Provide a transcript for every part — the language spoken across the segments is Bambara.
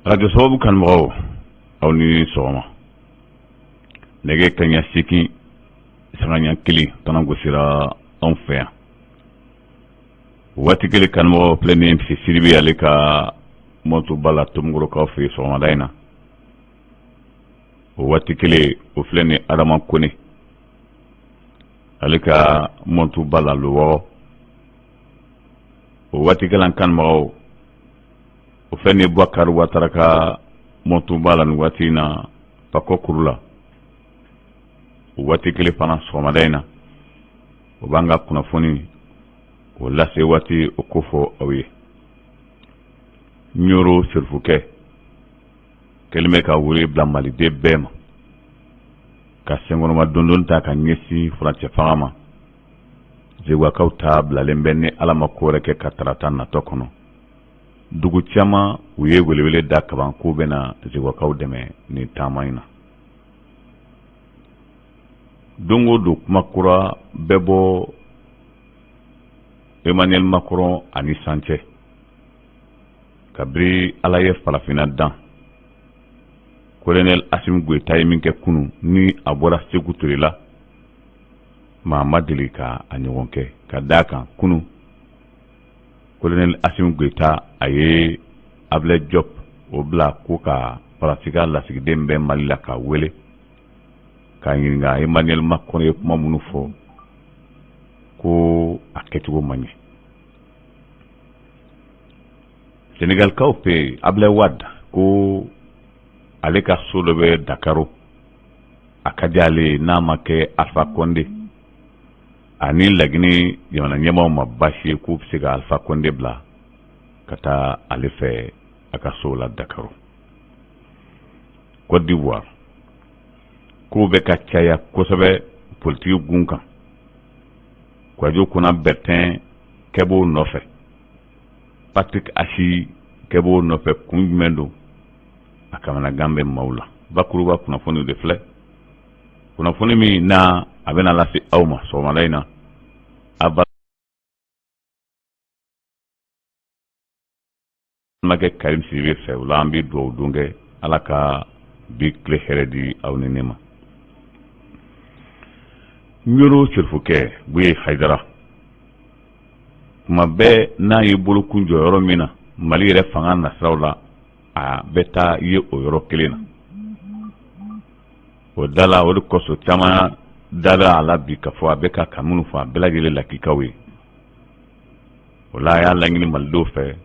Radio sababu kanubagaw, aw ni sɔgɔma. Nɛgɛ kaɲa 8:01 tɔnɔ gosira anw fɛ yan. Waati kelen, kanubagaw, filɛ ni MC Sidibe, ale ka motoba la Tomikɔrɔkaw fɛ yen sɔgɔmada in na. O waati kelen, o filɛ ni Adama Kone, ale ka motoba la Lowɔgɔ. O waati kelen, kanubagaw, o filɛ ni Bubakari Watara ka motoba la nin waati in na Pakɔ kuru la. O waati kelen fana, sɔgɔmada in na, o b'an ka kunnafoni o lase waati o kofɔ aw ye. Ɲoro serifukɛ kɛlen bɛ ka wele bila maliden bɛɛ ma ka senkɔrɔma dondon ta ka ɲɛsin furancɛ fanga ma. Zeguwakaw ta bilalen bɛ, ni Ala ma ko wɛrɛ kɛ, ka tarata natɔ kɔnɔ. Dugu caman, u ye welewele da kaban k'u bɛna Zeguwakaw dɛmɛ nin taama in na. Don o don, kuma kura bɛ bɔ Emmanuel Macron ani san cɛ. Kabiri Ala ye farafinna dan, Colonel Assimi Goïta ye min kɛ kunun ni a bɔra Seku Ture la, maa ma deli ka a ɲɔgɔn kɛ. Ka d'a kan, kunun, Colonel Assimi Goïta, a ye Ablaye Diop o bila ko ka Faransi ka lasigiden bɛ Mali la k'a wele k'a ɲininka Emmanuel Macron ye kuma minnu fɔ, ko a kɛcogo man ɲɛ. Senegalikaw fɛ yen, Ablaye Wade ko ale ka so dɔ bɛ Dakaro, a ka di ale ye n'a ma kɛ Alpha Condé ani Laginɛ jamana ɲɛmaaw ma baasi ye, k'u bɛ se ka Alpha Condé bila ka taa ale fɛ a ka so la Dakaro. Côte d'Ivoire, kow bɛ ka caya kosɛbɛ politiki gun kan. Kwadwo Konan Bertin kɛ b'o nɔfɛ, Patrick Achi kɛ b'o nɔfɛ. Kun jumɛn don? A kamanagan bɛ maaw la. Bakuruba kunnafoniw de filɛ, kunnafoni min n'a a bɛna lase aw ma sɔgɔmada in na a balimakɛ Karim Sidibe fɛ. O la, an bɛ dugawu don kɛ, Ala ka bi tile hɛrɛ di aw ni ne ma. Ɲoro serifukɛ Buye Hayidara, tuma bɛɛ n'a ye bolokun jɔ yɔrɔ min na Mali yɛrɛ fanga nasiraw la, a bɛ taa ye o yɔrɔ kelen na. O da la, o de kosɔn caman dara a la bi k'a fɔ a bɛ ka minnu fɔ, a bɛɛ lajɛlen lakikaw ye. O la, a y'a laɲini malidenw fɛ,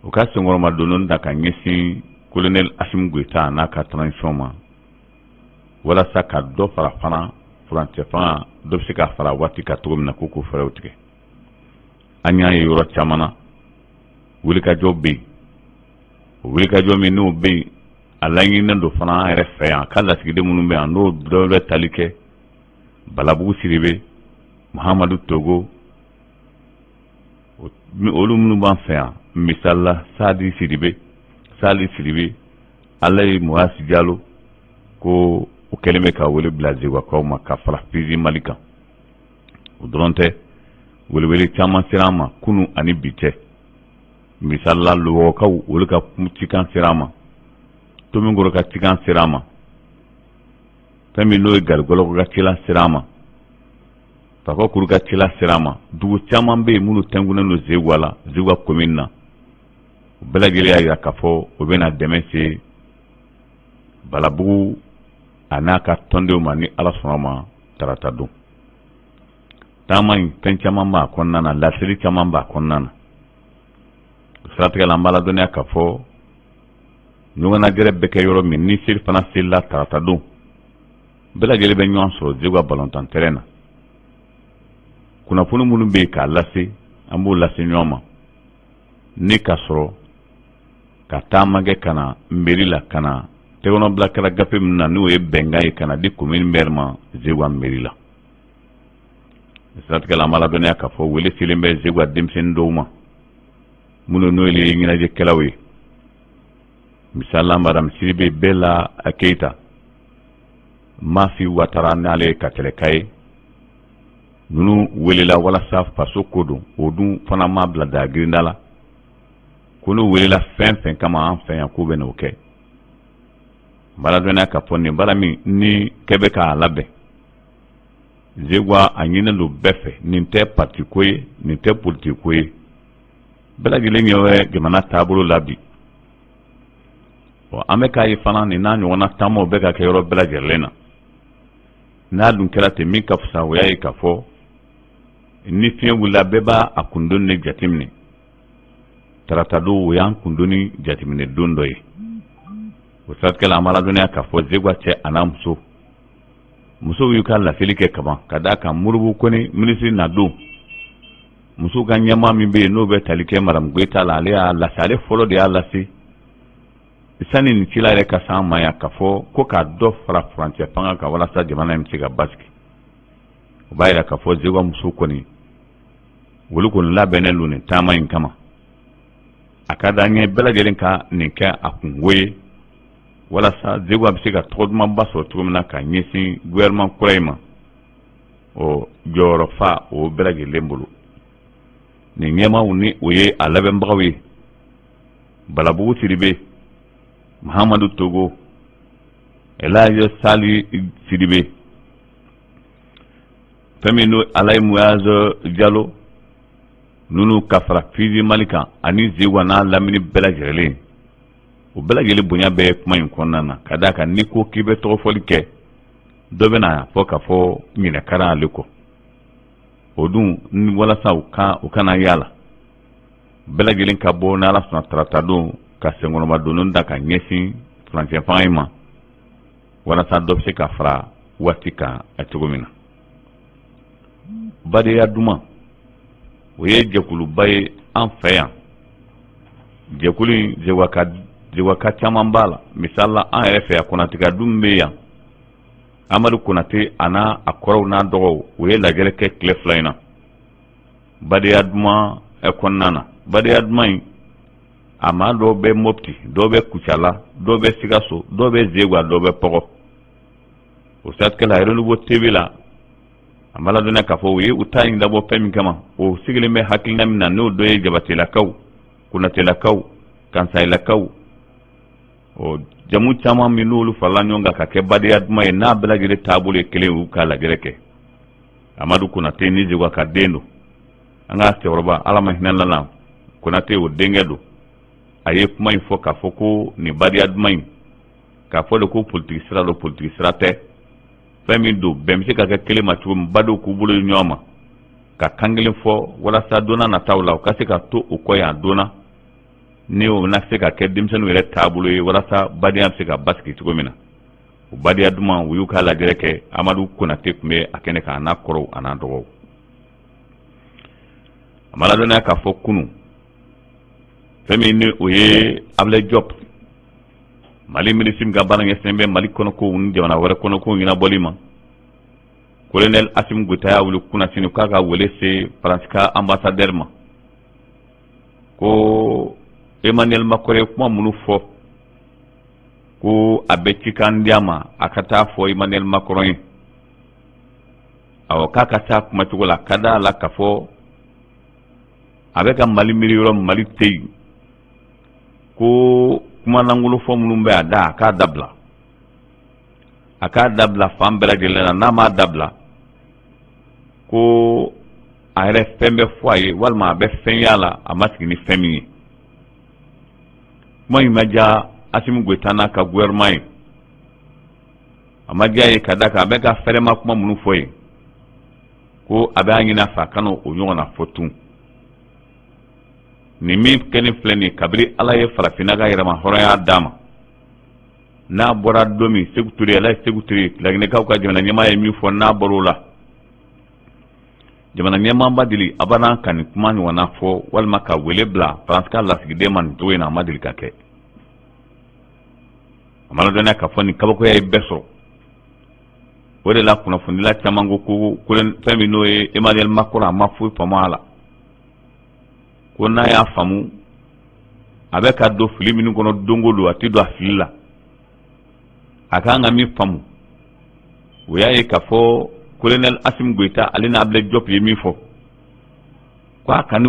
u ka senkɔrɔma dondon ta ka ɲɛsin Colonel Assimi Goïta n'a ka transition ma, walasa ka dɔ fara fana furancɛ fanga, dɔ bɛ se ka fara waati ka cogo min na, k'u k'o fɛɛrɛw tigɛ. An y'a ye yɔrɔ caman na, wulikajɔ bɛ yen. O wulikajɔ min n'o bɛ yen, a laɲininen don fana an yɛrɛ fɛ yan, ka lasigiden minnu bɛ yan, n'o dɔ bɛ tali kɛ Balabugu Sidibe, Muhamadu Togo, olu minnu b'an fɛ yan, misali la Sadi Sidibe, Sali Sidibe, Alayi Moyasi Jalo, ko o kɛlen bɛ ka wele bila Zeguwakaw ma ka fara Fizi Mali kan. O dɔrɔn tɛ, welewele caman sera an ma kunun ani bi cɛ. Misali la, Lowɔgɔkaw, olu ka cikan sera an ma, Tomikɔrɔ ka cikan sera an ma, fɛn min n'o ye Garigɔlɔkɔ ka cilan sera an ma, Fakɔkuru ka cila sera an ma. Dugu caman bɛ yen minnu tɛnkunnen don Zeguwa la, Zeguwa commune na, u bɛɛ lajɛlen y'a jira k'a fɔ o bɛna dɛmɛ se Balabugu a n'a ka tɔndenw ma, ni Ala sɔnna ma, tarata don. Taama in, fɛn caman b'a kɔnɔna na, laseli caman b'a kɔnɔna na. O siratigɛ la, an b'a ladɔnniya k'a fɔ ɲɔgɔnnajɛrɛ bɛ kɛ yɔrɔ min, ni seli fana selila tarata don, bɛɛ lajɛlen bɛ ɲɔgɔn sɔrɔ Zeguwa balontan terrain na. Kunnafoni minnu bɛ yen k'a lase, an b'o lase ɲɔgɔn ma, ni ka sɔrɔ ka taama kɛ ka na mairie la, ka na tɛgɛnɔbila kɛra gafe min na, n'o ye bɛnkan ye ka na di commune maire ma Zeguwa mairie la. Siratigɛ la, an b'a ladɔnniya k'a fɔ wele selen bɛ Zeguwa denmisɛnnin dɔw ma, minnu n'o ye ɲɛnajɛkɛlaw ye, misali la Madame Sidibe Bela Keyita, Mafi Watara, n'ale ye Katɛlɛka ye. Ninnu welela walasa faso ko don, o dun fana ma bila dagirinda la. Ko n'u welela fɛn fɛn kama an fɛ yan, k'u bɛ n'o kɛ. N b'a ladɔnniya k'a fɔ nin baara min ni kɛ bɛ k'a labɛn Zeguwa, a ɲininen don bɛɛ fɛ. Nin tɛ parti ko ye, nin tɛ politiki ko ye. Bɛɛ lajɛlen ɲɛ bɛ jamana taabolo la bi. An bɛ k'a ye fana, nin n'a ɲɔgɔnna taamaw bɛ ka kɛ yɔrɔ bɛɛ lajɛlen na. N'a dun kɛra ten, min ka fisa, o y'a ye k'a fɔ ni fiɲɛ wulila, bɛɛ b'a a kundoni de jateminɛ. Taratadon, o y'an kundoni jateminɛ don dɔ ye. O siratigɛ la, an b'a ladɔnniya k'a fɔ Zeguwa cɛ a n'a muso, musow y'u ka laseli kɛ kaban ka d'a kan Modibo Kone minisiri na don. Musow ka ɲɛmaa min bɛ yen, n'o bɛ tali kɛ Madamu Goyita la, ale y'a lase, ale fɔlɔ de y'a lase sani nin cila yɛrɛ ka s'an ma yan, k'a fɔ ko ka dɔ fara furancɛ fanga kan walasa jamana in bɛ se ka basigi. O b'a yira k'a fɔ Zeguwa musow kɔni, olu kɔni labɛnnen don nin taama in kama. A ka d'an ye bɛɛ lajɛlen ka nin kɛ a kunko ye walasa Zeguwa bɛ se ka tɔgɔ dumanba sɔrɔ cogo min na ka ɲɛsin gouvernement kura in ma. O jɔyɔrɔ fa o bɛɛ lajɛlen bolo. Nin ɲɛmaaw ni o ye a labɛnbagaw ye: Balabugu Sidibe, Mahamadu Togo, Elaji Sali Sidibe, fɛn min n'o Alayi Muyazo Jalo ninnu, ka fara Fizi Mali kan ani Zeguwa n'a lamini bɛɛ lajɛlen. O bɛɛ lajɛlen bonya bɛ kuma in kɔnɔna na, ka d'a kan n'i ko k'i bɛ tɔgɔfɔli kɛ, dɔ bɛna fɔ k'a fɔ ɲinɛ kɛra ale kɔ. O dun, walasa u kana yala, bɛɛ lajɛlen ka bɔ n'Ala sɔnna tarata don ka senkɔrɔmadonni da ka ɲɛsin furancɛ fanga in ma, walasa dɔ bɛ se ka fara waati kan a cogo min na. Badenya duman, o ye jɛkuluba ye an fɛ yan. Jɛkulu in, Zeguwaka caman b'a la. Misali la, an yɛrɛ fɛ yan, Konateka dun bɛ yan. Amadu Konate a n'a a kɔrɔw n'a dɔgɔw, u ye lajɛrɛ kɛ tile 2 in na badenya duman kɔnɔna na. Badenya duman in, a maa dɔw bɛ Mopti, dɔw bɛ Kucala, dɔw bɛ Sikaso, dɔw bɛ Zeguwa, dɔw bɛ Pɔgɔ. O siratigɛ la, Renouveau TV la, an b'a ladɔnniya k'a fɔ u ye u ta in dabɔ fɛn min kama, o sigilen bɛ hakilina min na, n'o dɔ ye Jabatelakaw, Konatelakaw, Kansayilakaw, o jamu caman min n'olu farala ɲɔgɔn kan ka kɛ badenya duman ye, n'a bɛɛ lajɛlen taabolo ye kelen, u ka lajɛrɛ kɛ. Amadu Konate ni Zeguwa ka den don, an ka cɛkɔrɔba, Ala ma hinɛ la, Konate, o denkɛ don. A ye kuma in fɔ k'a fɔ ko nin badenya duman in, k'a fɔ de ko politiki sira don, politiki sira tɛ. Fɛn min don, bɛn bɛ se ka kɛ kelen ma cogo min, badenw k'u bolo di ɲɔgɔn ma ka kan kelen fɔ, walasa don nataw la u ka se ka to o kɔ yan don na, ni o na se ka kɛ denmisɛnninw yɛrɛ taabolo ye, walasa badenya bɛ se ka basigi cogo min na. O badenya duman, u y'u ka lajɛrɛ kɛ. Amadu Konate tun bɛ a kɛnɛ kan, a n'a kɔrɔw a n'a dɔgɔw. A ma ladɔnniya k'a fɔ kunun, fɛn min ni o ye Ablaye Diop, Mali minisiri min ka baara ɲɛsinnen bɛ Mali kɔnɔkow ni jamana wɛrɛ kɔnɔkow ɲɛnabɔli ma, Colonel Assimi Goïta y'a wele kunnasini k'a ka wele se Faransi ka ambassadeur ma, ko Emmanuel Macron ye kuma minnu fɔ, ko a bɛ cikan di a ma, a ka taa fɔ Emmanuel Macron ye. Awɔ, k'a ka taa kumacogo la, ka d'a la k'a fɔ a bɛ ka Mali miiri yɔrɔ, Mali tɛ yen, ko kumalankolon fɔ minnu bɛ a da, a k'a dabila, a k'a dabila fan bɛɛ lajɛlen na. N'a m'a dabila, ko a yɛrɛ fɛn bɛ fɔ a ye, walima a bɛ fɛn y'a la a ma sigi ni fɛn min ye. Kuma in ma diya Assimi Goïta n'a ka gouvernement ye. A ma diya ye, ka d'a kan a bɛ ka fɛrɛma kuma minnu fɔ ye, ko a bɛ a ɲini a fɛ a kana o ɲɔgɔn na fɔ tun. Nin min kɛlen filɛ nin ye, kabiri Ala ye farafinna ka yɛrɛma hɔrɔnya d'a ma, n'a bɔra don min, Sékou Touré, Ala ye Sékou Touré, Laginɛkaw ka jamana ɲɛmaa ye min fɔ, n'a bɔra o la, jamana ɲɛmaaba deli abada ka nin kuma ɲɔgɔnna fɔ walima ka wele bila Faransi ka lasigiden ma nin cogo in na, a ma deli ka kɛ. A ma ladɔnniya k'a fɔ nin kabakoya ye bɛɛ sɔrɔ. O de la, kunnafonidila caman ko ko fɛn min n'o ye Emmanuel Macron, a ma foyi faamu a la, ko n'a y'a faamu, a bɛ ka don fili minnu kɔnɔ don o don, a tɛ don a fili la. A ka kan ka min faamu, o y'a ye k'a fɔ Colonel Assimi Goïta, ale n'a Ablaye Diop ye min fɔ, ko a ka ni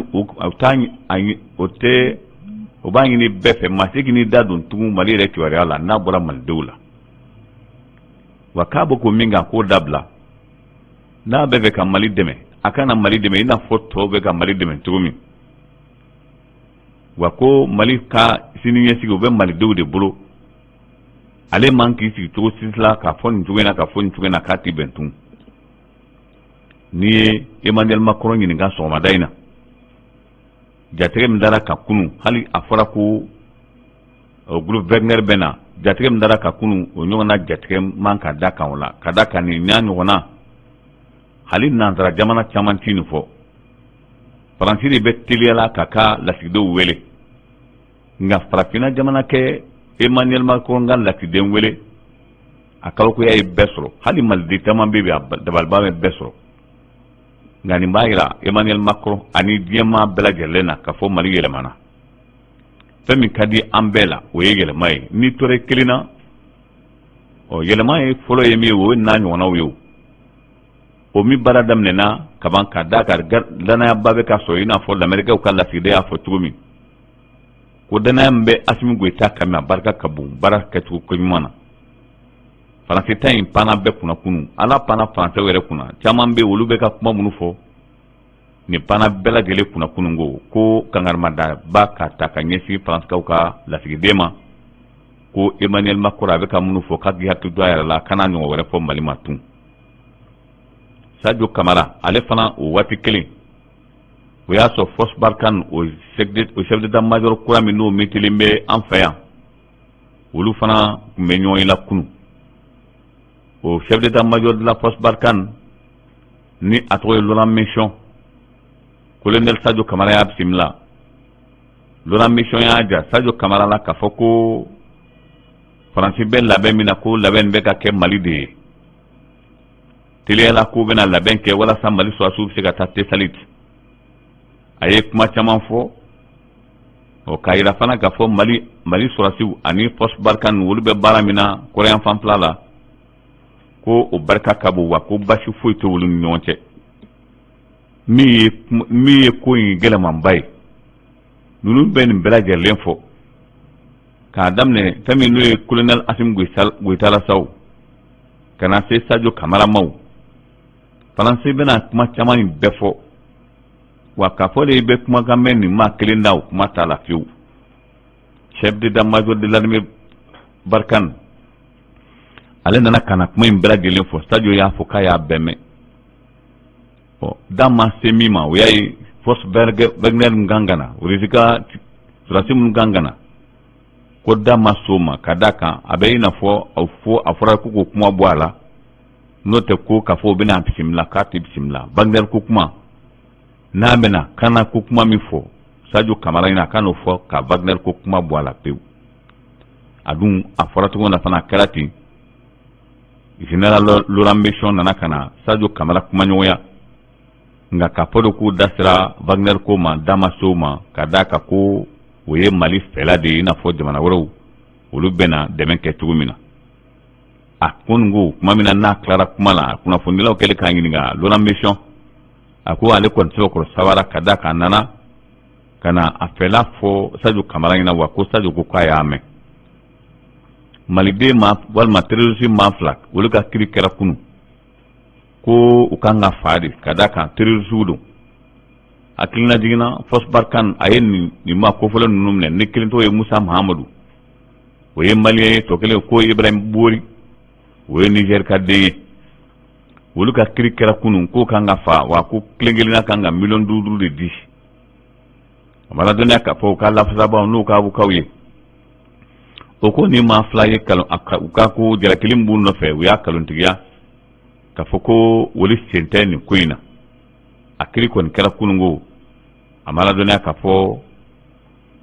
o tɛ. O b'a ɲini bɛɛ fɛ, maa si kan'i da don tugun Mali yɛrɛ kibaruya la n'a bɔra malidenw la. Wa k'a bɛ ko min kan, k'o dabila. N'a bɛ fɛ ka Mali dɛmɛ, a ka na Mali dɛmɛ i n'a fɔ tɔw bɛ ka Mali dɛmɛ cogo min. Wa ko Mali ka sini ɲɛsigi, o bɛ malidenw de bolo. Ale man k'i sigi cogo si la k'a fɔ nin cogo in na, k'a fɔ nin cogo in na, k'a tɛ bɛn tun. N'i ye Emmanuel Macron ɲininka sɔgɔmada in na, jatigɛ min dara ka kunun, hali a fɔra ko groupe Wagner bɛ na, jatigɛ min dara ka kunun, o ɲɔgɔnna jatigɛ man ka da kan o la, ka da kan nin n'a ɲɔgɔnna, hali nansara jamana caman ti nin fɔ. Faransi de bɛ teliya la k'a ka lasigidenw wele, nka farafinna jamana kɛ Emmanuel Macron ka lasigiden wele, a kabakoya ye bɛɛ sɔrɔ. Hali maliden caman bɛ yen, a dabaliban bɛ bɛɛ sɔrɔ. Nka nin b'a jira Emmanuel Macron ani diɲɛmaa bɛɛ lajɛlen na k'a fɔ Mali yɛlɛmana. Fɛn min ka di an bɛɛ la, o ye yɛlɛma ye. N'i tora kelen na, ɔ yɛlɛma ye fɔlɔ ye min ye, o ye n'a ɲɔgɔnnaw ye. O min baara daminɛna kaban, ka d'a kan danayaba bɛ ka sɔrɔ, i n'a fɔ lamɛrikɛw ka lasigiden y'a fɔ cogo min, ko danaya min bɛ Asimi Goyita kan min, a barika ka bon baara kɛcogo koɲuman na. Faransi ta in panna bɛɛ kunna kunun. Ala panna faransɛw yɛrɛ kunna. Caman bɛ, olu bɛ ka kuma minnu fɔ, nin panna bɛɛ lajɛlen kunna kunun. Ko kangarimada ka ta ka ɲɛsin faransikaw ka lasigiden ma, ko Emmanuel Macron a bɛ ka minnu fɔ, k'a k'i hakili to a yɛrɛ la, kana ɲɔgɔn wɛrɛ fɔ Mali ma tun. Sadio Kamara, ale fana, o waati kelen o y'a sɔrɔ Force Barkhane, o chef d'état-major kura min n'o metilen bɛ an fɛ yan, olu fana tun bɛ ɲɔgɔn ye la kunun. O chef d'état-major de la Force Barkhane ni a tɔgɔ ye Laurent Meilland, colonel Sadio Kamara y'a bisimila. Laurent Meilland y'a ja Sadio Kamara la k'a fɔ ko Faransi bɛ labɛn min na, ko labɛn bɛ ka kɛ Mali de ye teliyala, k'u bɛna labɛn kɛ walasa Mali sɔrɔdasiw bɛ se ka taa Tesalit. A ye kuma caman fɔ ɔ k'a yira fana k'a fɔ Mali sɔrɔdasiw ani Force Barkhane, olu bɛ baara min na kɔrɔyan fanfɛla la, ko o barika ka bon, wa ko basi foyi tɛ olu ni ɲɔgɔn cɛ. Min ye ko in gɛlɛmanba ye, ninnu bɛ nin bɛɛ lajɛlen fɔ k'a daminɛ fɛn min n'o ye colonel Asimi Goyita la saw, ka na se Sadio Kamara ma. Faransi bɛna kuma caman in bɛɛ fɔ, wa k'a fɔ de i bɛ kumakan mɛn nin maa kelen da, o kuma t'a la fiyewu. Chef d'état-major de l'armée Barkhane, ale nana ka na kuma in bɛɛ lajɛlen fɔ. Sadio y'a fɔ k'a y'a bɛɛ mɛn. Ɔ da ma se min ma, o y'a ye Force Wagner min kan ka na, Russie ka sɔrɔdasi minnu kan ka na, ko da ma s'o ma, ka d'a kan a bɛ i n'a fɔ a fɔra ko k'o kuma bɔ a la. N'o tɛ, ko k'a fɔ o bɛna bisimila, k'a tɛ bisimila. Wagner ko kuma n'a bɛna kana ko kuma min fɔ Sadio Kamara ɲɛna, a ka n'o fɔ ka Wagner ko kuma bɔ a la pewu. A dun a fɔra cogo min na fana, a kɛra ten. Général Laurent Meilland nana ka na Sadio Kamara kumaɲɔgɔnya, nka k'a fɔ de k'u da sera Wagner ko ma, da ma se o ma, ka d'a kan ko o ye Mali fɛla de ye, i n'a fɔ jamana wɛrɛw olu bɛna dɛmɛ kɛ cogo min na. A ko nin ko tuma min na n'a tilara kuma la, kunnafonidilaw kɛlen k'a ɲininka, Laurent Meilland a ko ale kɔni sɛbɛkɔrɔ sabara, ka d'a kan a nana ka na a fɛla fɔ Sadio Kamara ɲɛna, wa ko Sadio ko k'a y'a mɛn. Maliden ma walima terroriste maa fila, olu ka kiri kɛra kunun, ko u kan ka fa de, ka d'a kan terroriste don. Hakilina jiginna, Force Barkhane a ye nin maa kofɔlen ninnu minɛ, ni kelen tɔgɔ ye Musa Mahamadu, o ye malien ye, tɔ kelen ko Ibrahim Bori, o ye Niger ka den ye. Olu ka kiri kɛra kunun, k'o kan ka fa, wa ko kelen kelenna kan ka miliyɔn 5 5 de di. A ma ladɔnniya k'a fɔ u ka lafasabaaw n'u ka avocat ye, o ko ni maa fila ye u ka ko jalakili min b'u nɔfɛ, u y'a kalontigiya k'a fɔ ko olu sen tɛ nin ko in na. A kiri kɔni kɛra kununko. A ma ladɔnniya k'a fɔ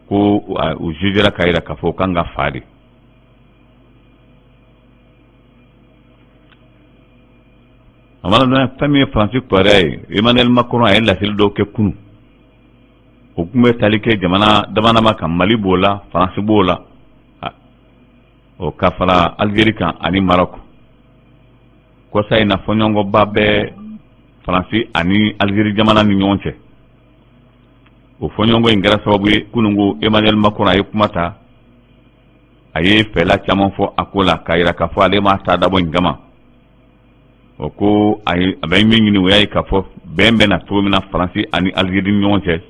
ko u jugera k'a jira k'a fɔ u kan ka fa de. A ma ladɔnniya fɛn min ye Faransi kibaruya ye, Emmanuel Macron a ye laseli dɔw kɛ kunun. O tun bɛ tali kɛ jamana dama dama kan, Mali b'o la, Faransi b'o la, o ka fara Algérie kan ani Maroc. Kɔsa in na, fɔɲɔgɔnkɔba bɛ Faransi ani Algérie jamana ni ɲɔgɔn cɛ. O fɔɲɔgɔnkɔ in kɛra sababu ye kununko Emmanuel Macron a ye kuma ta, a ye fɛla caman fɔ a ko la k'a yira k'a fɔ ale m'a ta dabɔ nin kama. O ko a bɛ min ɲini, o y'a ye k'a fɔ bɛn bɛ na cogo min na Faransi ani Algérie ni ɲɔgɔn cɛ.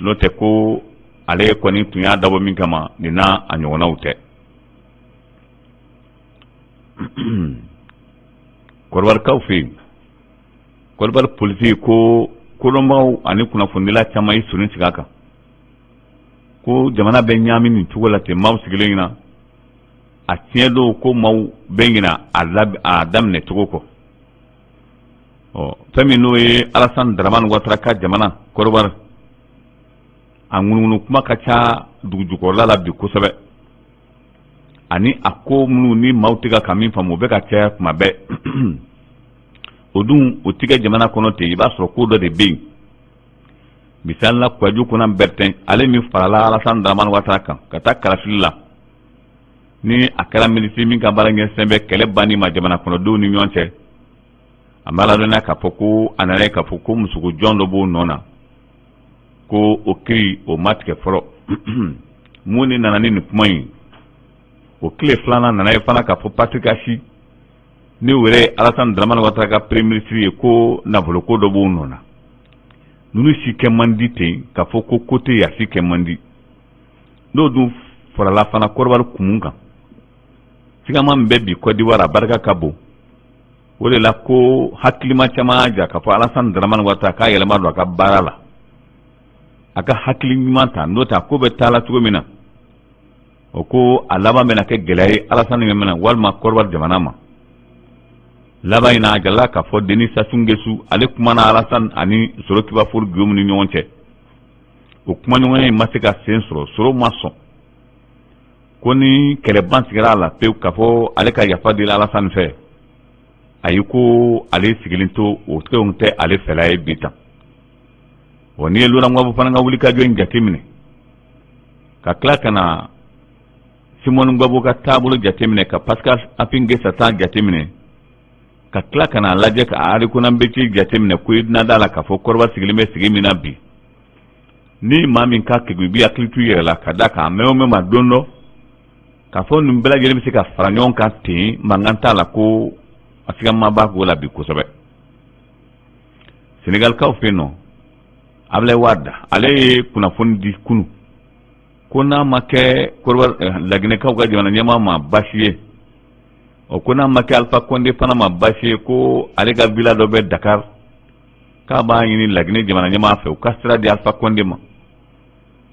N'o tɛ, ko ale kɔni tun y'a dabɔ min kama, nin n'a a ɲɔgɔnnaw tɛ. Kɔdiwarikaw fɛ yen, Kɔdiwari politiki ko kodɔnbaaw ani kunnafonidila caman ye soni sigi a kan ko jamana bɛ ɲaami nin cogo la ten, maaw sigilen ɲɛna a tiɲɛ don ko maaw bɛ ɲina a daminɛ cogo kɔ. Ɔ fɛn min n'o ye Alassane Dramane Ouattara ka jamana Kɔdiwari, a ŋunuŋunu kuma ka ca dugu jukɔrɔla la bi kosɛbɛ, ani a ko minnu ni maaw tɛ ka min faamu, o bɛ ka caya kuma bɛɛ. O dun, o tɛ kɛ jamana kɔnɔ ten, i b'a sɔrɔ ko dɔ de bɛ yen. Misali la, Kouadio Konan Bertin, ale min farala Alassane Dramane Ouattara kan ka taa kalafili la, ni a kɛra minisiri min ka baara ɲɛsin bɛ kɛlɛ banni ma jamana kɔnɔdenw ni ɲɔgɔn cɛ, an b'a ladɔnniya k'a fɔ ko a nana ye k'a fɔ ko musoko jɔn dɔ b'o nɔ na, ko o kiri o ma tigɛ fɔlɔ. Mun de nana ni nin kuma in? O tile filanan nana ye fana k'a fɔ Patrick Achi, ni o yɛrɛ ye Alassane Dramane Ouattara ka premier ministre ye, ko nafoloko dɔ b'o nɔ na. Ninnu si kɛ man di ten k'a fɔ ko ko tɛ yen, a si kɛ man di. N'o dun farala fana Kɔdiwari kumu kan, sigama min bɛ bi Kɔdiwari, a barika ka bon. O de la ko hakilima caman y'a jira k'a fɔ Alassane Dramane Ouattara k'a yɛlɛma don a ka baara la, a ka hakili ɲuman ta. N'o tɛ, a ko bɛ taa la cogo min na, o ko a laban bɛna kɛ gɛlɛya ye Alassane ɲɛ walima Kɔdiwari jamana ma. Laban in na, a jirala k'a fɔ Denis Sassou Nguesso, ale kumana Alassane ani Soro Kibafour Guillaume ni ɲɔgɔn cɛ. O kumaɲɔgɔnya in ma se ka sen sɔrɔ. Soro ma sɔn ko ni kɛlɛban sigira a la pewu k'a fɔ ale ka yafa deli Alassane fɛ. Ayi, ko ale sigilen to o tɛ ale fɛla ye bi tan. Wa n'i ye Laurent Gbagbo fana ka wulikajɔ in jateminɛ, ka tila ka na Simone Gbagbo ka taabolo jateminɛ, ka Pascal Affi N'Guessan ta jateminɛ, ka tila ka na lajɛ ka Henri Konan Bédié jateminɛ, ko i na da la k'a fɔ Kɔdiwari sigilen bɛ sigi min na bi, ni maa min ka kegu, i b'i hakili to i yɛrɛ la ka da kan a mɛn o mɛn ma don dɔ k'a fɔ nin bɛɛ lajɛlen bɛ se ka fara ɲɔgɔn kan ten, mankan t'a la, ko a sigama b'a ko la bi kosɛbɛ. Senegalikaw fɛ yen nɔ, Ablaye Wade, ale ye kunnafoni di kunu ko n'a ma kɛ Laginɛkaw ka jamana ɲɛmaa ma baasi ye, o ko n'a ma kɛ Alpha Condé fana ma baasi ye, ko ale ka villa dɔ bɛ Dakar, k'a b'a ɲini Laginɛ jamana ɲɛmaa fɛ u ka sira di Alpha Condé ma.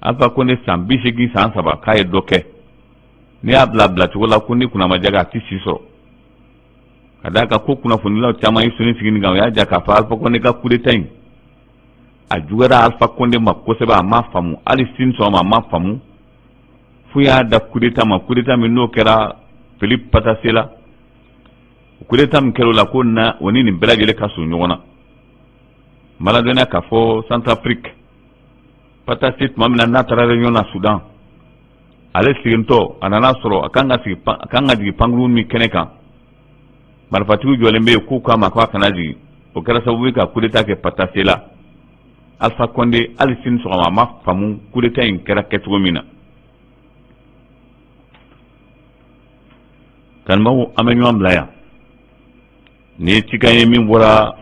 Alpha Condé san 80 san 3, k'a ye dɔ kɛ. N'i y'a bila bilacogo la, ko ni kunnamajaga, a tɛ si sɔrɔ, ka d'a kan ko kunnafonilaw caman ye soni sigi nin kan. O y'a jira k'a fɔ Alpha Condé ka coup d'état in, a juguyara Alpha Condé ma kosɛbɛ. A ma faamu, hali sini sɔgɔma a ma faamu fo y'a da coup d'état ma. Coup d'état min n'o kɛra Philippe Patassé la, coup d'état min kɛra o la, ko na o ni nin bɛɛ lajɛlen ka surun ɲɔgɔn na. N b'a ladɔnniya k'a fɔ Centrafrique, Patassé, tuma min na n'a taara réunion na Soudan, ale sigintɔ, a nana sɔrɔ a kan ka sigi, a kan ka jigin pankurun min kɛnɛ kan, marifatigiw jɔlen bɛ yen k'u k'a ma k'a kana jigin. O kɛra sababu ye ka coup d'état kɛ Patassé la. Alpha Condé, hali sini sɔgɔma a ma faamu coup d'état in kɛra kɛcogo min na. Kanubaw, an bɛ ɲɔgɔn bila yan. Nin ye cikan ye min bɔra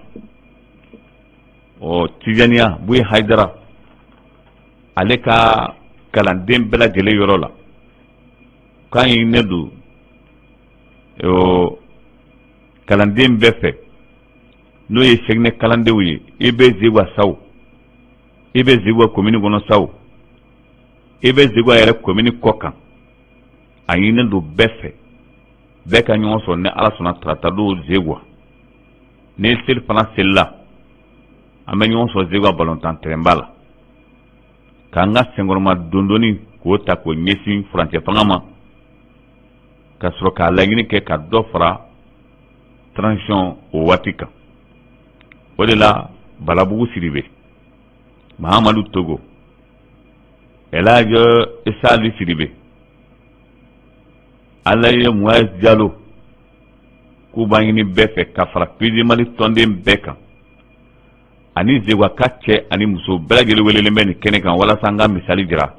ɔ Tijaniya Buye Hayidara, ale ka kalanden bɛɛ lajɛlen yɔrɔ la, k'a ɲininen don kalanden bɛɛ fɛ, n'o ye Sɛkinɛ kalandenw ye. I bɛ Zeguwa sa o, i bɛ Zeguwa komini kɔnɔ sa o, i bɛ Zeguwa yɛrɛ komini kɔ kan, a ɲininen don bɛɛ fɛ, bɛɛ ka ɲɔgɔn sɔrɔ ni Ala sɔnna tarata don Zeguwa. Ni seli fana selila, an bɛ ɲɔgɔn sɔrɔ Zeguwa balontan tɛrɛnba la, k'an ka senkɔrɔma dondoni k'o ta k'o ɲɛsin furancɛ fanga ma, ka sɔrɔ k'a laɲini kɛ ka dɔ fara transition o waati kan. O de la, Balabugu Sidibe, Mahamadu Togo, Elhadj Isali Sidibe, Alaye Moise Jalo, k'u b'a ɲini bɛɛ fɛ ka fara PJ Mali tɔnden bɛɛ kan. Ani Zegwaka cɛ ani muso bɛɛ lajɛlen welelen bɛ nin kɛnɛ kan walasa an ka misali jira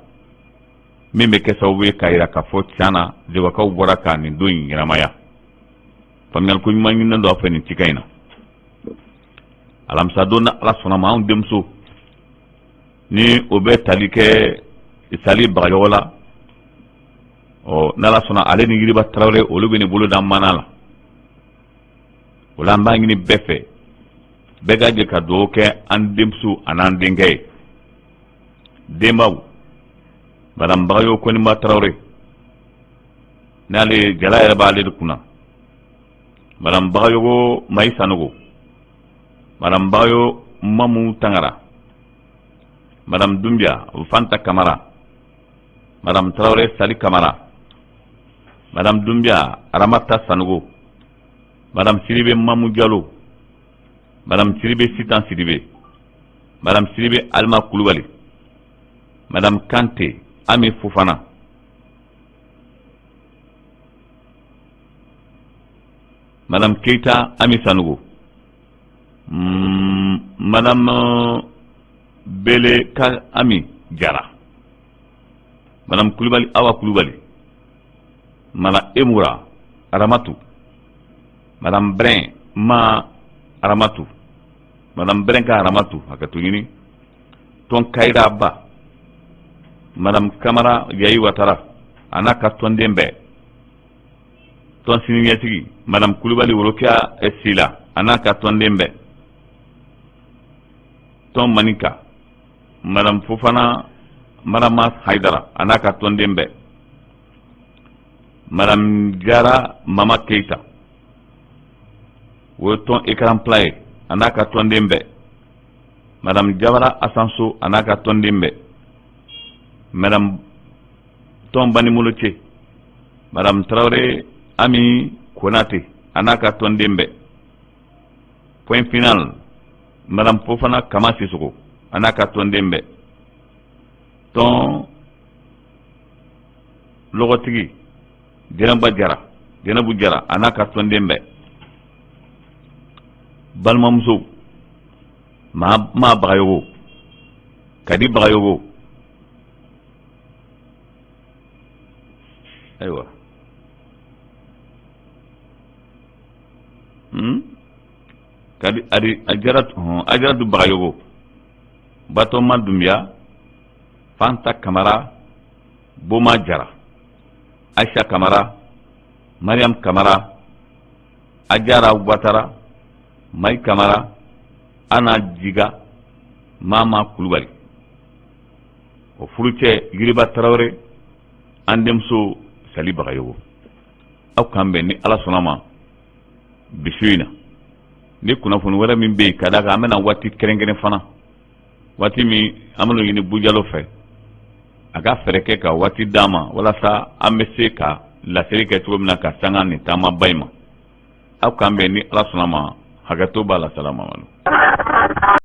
min bɛ kɛ sababu ye k'a jira k'a fɔ tiɲɛ na Zegwakaw bɔra ka nin don in ɲɛnamaya. Faamuyali ko ɲuman ɲininen don aw fɛ nin cikan in na. Alamisadon na Ala sɔnna ma, anw denmuso ni o bɛ tali kɛ Sali Bagayɔgɔ la, ɔ n'Ala sɔnna, ale ni Yiriba Tarawele, olu bɛ nin bolo da mana la. O la an b'a ɲini bɛɛ fɛ, bɛɛ ka jɛ ka dugawu kɛ an denmuso an'an denkɛ ye. Denbaw, Madame Bagayogo Koniba Tarawele, n'ale jala yɛrɛ b'ale de kunna, Madame Bagayogo Mayi Sanogo, Madame Bagayogo Mamu Tangara, Madame Dunbiya Fanta Kamara, Madame Tarawele Sali Kamara, Madame Dunbiya Aramata Sanogo, Madame Sidibe Mamu Jalo, Madame Sidibe Sitan Sidibe, Madame Sidibe Alima Kulubali, Madame Kante Ami Fofana, Madame Keita Ami Sanogo, Madame Bele Ka Ami Jara, Madame Kulubali Awa Kulubali, Madame Emura Aramatu, Madame Brin Ma Aramatu, Madame Brin ka Aramatu, hakɛto ɲini, tɔn Kayira Ba, Madame Kamara Yayi Watara a n'a ka tɔnden bɛɛ, tɔn siniɲɛsigi, Madame Kulubali Worokiya Sila a n'a ka tɔnden bɛɛ, tɔn Manika, Madame Fofana Marama Haidara a n'a ka tɔnden bɛɛ, Madame Jara Mama Keita, o ye tɔn écran plat ye, a n'a ka tɔnden bɛɛ, Madame Jabara Asanso a n'a ka tɔnden bɛɛ, Madame tɔn Banimoloce, Madame Tarawele Ami Konate a n'a ka tɔnden bɛɛ, Point final, Madame Fofana Kama Sisoko a n'a ka tɔnden bɛɛ, tɔn lɔgɔtigi Jɛnɛba Jara, Jɛnɛbu Jara a n'a ka tɔnden bɛɛ, balimamuso maa maa Bagayogo, Kadi Bagayogo, ayiwa, Kadi adi Ajaratu, Ajaratu Bagayogo, Batɔma Dunbiya, Fanta Kamara, Boma Jara, Aisha Kamara, Mariam Kamara, Ajara Watara, Mai Kamara, Ana Jiga, Mama Kulubali, o furucɛ Yiriba Tarawele, an denmuso Sali Bagayogo. Aw k'an bɛn ni Ala sɔnna ma bi su in na ni kunnafoni wɛrɛ min bɛ yen, ka d'a kan an bɛna waati kɛrɛnkɛrɛn fana, waati min an bɛna ɲini Bujalo fɛ a ka fɛɛrɛ kɛ ka waati d'an ma walasa an bɛ se ka laseli kɛ cogo min na ka sanga nin taamaba in ma. Aw k'an bɛn ni Ala sɔnna ma. Hakɛto b'a la. Salamamadu.